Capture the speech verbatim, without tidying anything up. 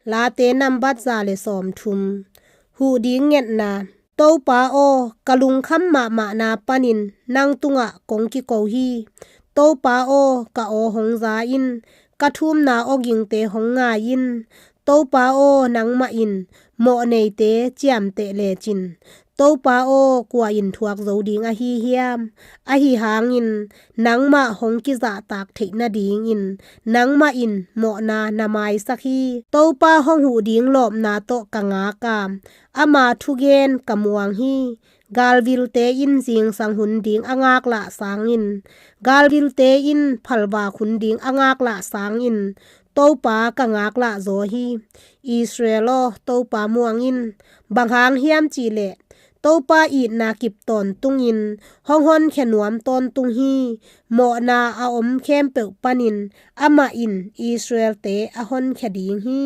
Late nambat za le sawmthum. Huh ding ngetna. Topa aw, ka lungkham mahmahna panin nang tungah kong kiko hi. Topa aw, ka aw hong za in, ka thumna awgingte hong ngai in. Topa aw, nangmah in mawhneite ciamteh lecin, Topa aw, kua in thuak zo ding ahi hiam? Ahi hangin nangmah hong kizahtak theih nadingin nangmah in mawhna na maisak hi. Topa hong huh ding lawpna tawh ka ngak a, ama thugen ka muang hi. Galvilte in zingsang hun ding a ngaklah sangin, galvilte in phalvak hun ding a ngaklah sangin Topa ka ngaklah zaw hi. Israel aw, Topa muang in. Bang hang hiam cihleh Topa itna kip tawntungin hong honkhia nuam tawntung hi. Mawhna a om khempeuh panin amah in Israelte a honkhia ding hi.